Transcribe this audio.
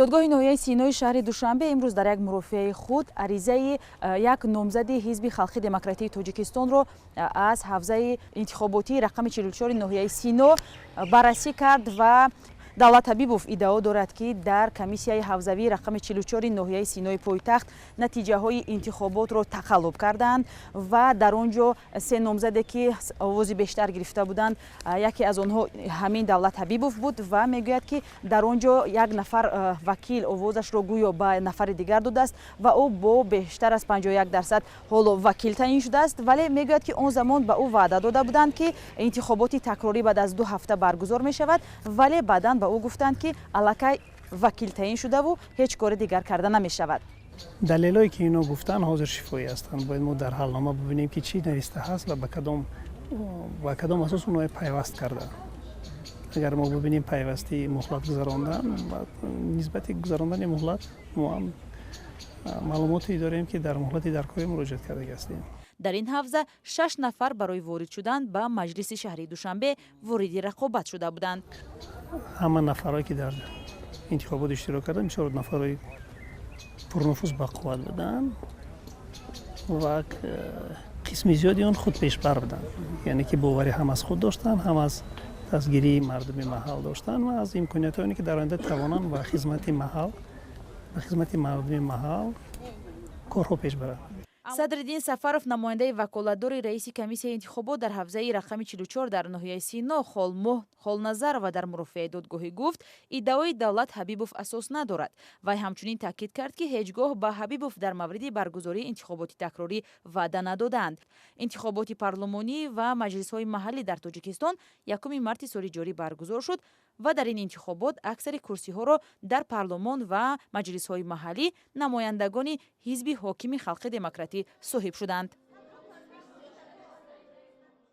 Додгоҳи ноҳияи Синои шаҳри Душанбе имрӯз дар як мурофиаи худ аризаи як номзади Ҳизби халқи демократии Тоҷикистонро аз ҳавзаи интихоботии рақами 44 ноҳияи Сино баррасӣ кард. Ва Давлат Ҳабибов иддао дорад, ки дар комиссияи ҳавзавии рақами 44 ноҳияи Синои пойтахт натиҷаҳои интихоботро тақаллуб кардаанд ва дар он ҷо се номзаде, ки овози бештар гирифта буданд, яке аз онҳо ҳамин Давлат Ҳабибов буд. Ва мегӯяд, ки дар он ҷо як нафар вакил овозашро гӯё ба нафари дигар додааст ва ӯ бо бештар аз 51% ҳоло вакил таъин шудааст. Вале мегӯяд, ки он замон ба ӯ ваъда дода буданд, ки интихоботи такрорӣ баъд аз 2 ҳафта баргузор мешавад, вале баъдан ба ӯ гуфтанд, ки аллакай вакил таъин шудаву ҳеҷ кори дигар карда намешавад. Далелое, ки ино гуфтанд, ҳозир шифоӣ ҳастанд. Бояд мо дар ҳалнома бибинем, ки чӣ нависта ҳаст ва ба кадом асос онҳое пайваст кардаанд. Агар мо бибинем пайвасти муҳлат гузарондан, нисбати гузарондани муҳлат мо ҳам маълумоте дорем, ки дар муҳлати даркорӣ муроҷиат кардаги ҳастем. Дар ин ҳавза шаш нафар барои ворид шудан ба Маҷлиси шаҳрии Душанбе вориди рақобат шуда буданд. Ҳама нафарое, ки дар интихобот иштирок карданд, бисёр нафарҳои пурнуфуз, бақувват буданд ва қисми зиёди он худпешбар буданд, яъне ки боварӣ ҳам аз худ доштанд, ҳам аз дастгирии мардуми маҳал доштанд ва аз имкониятҳое, ки дар оянда тавонанд ба хизмати маҳал, ба хизмати мардуми маҳал корҳо пеш баранд. Садриддин Сафаров, намояндаи ваколатдори раиси комиссияи интихобот дар ҳавзаи рақами 44 дар ноҳияи Сино, Холмоҳ Холназарова, дар мурофиаи додгоҳӣ гуфт, иддаои Давлат Ҳабибов асос надорад. Вай ҳамчунин таъкид кард, ки ҳеҷ гоҳ ба Ҳабибов дар мавриди баргузории интихоботи такрорӣ ваъда надодаанд. Интихоботи парлумонӣ ва маҷлисҳои маҳаллӣ дар Тоҷикистон 1 марти соли ҷорӣ баргузор шуд ва дар ин интихобот аксари курсиҳоро дар парлумон ва маҷлисҳои маҳаллӣ намояндагони ҳизби ҳокими Халқи Демократӣ соҳиб шуданд.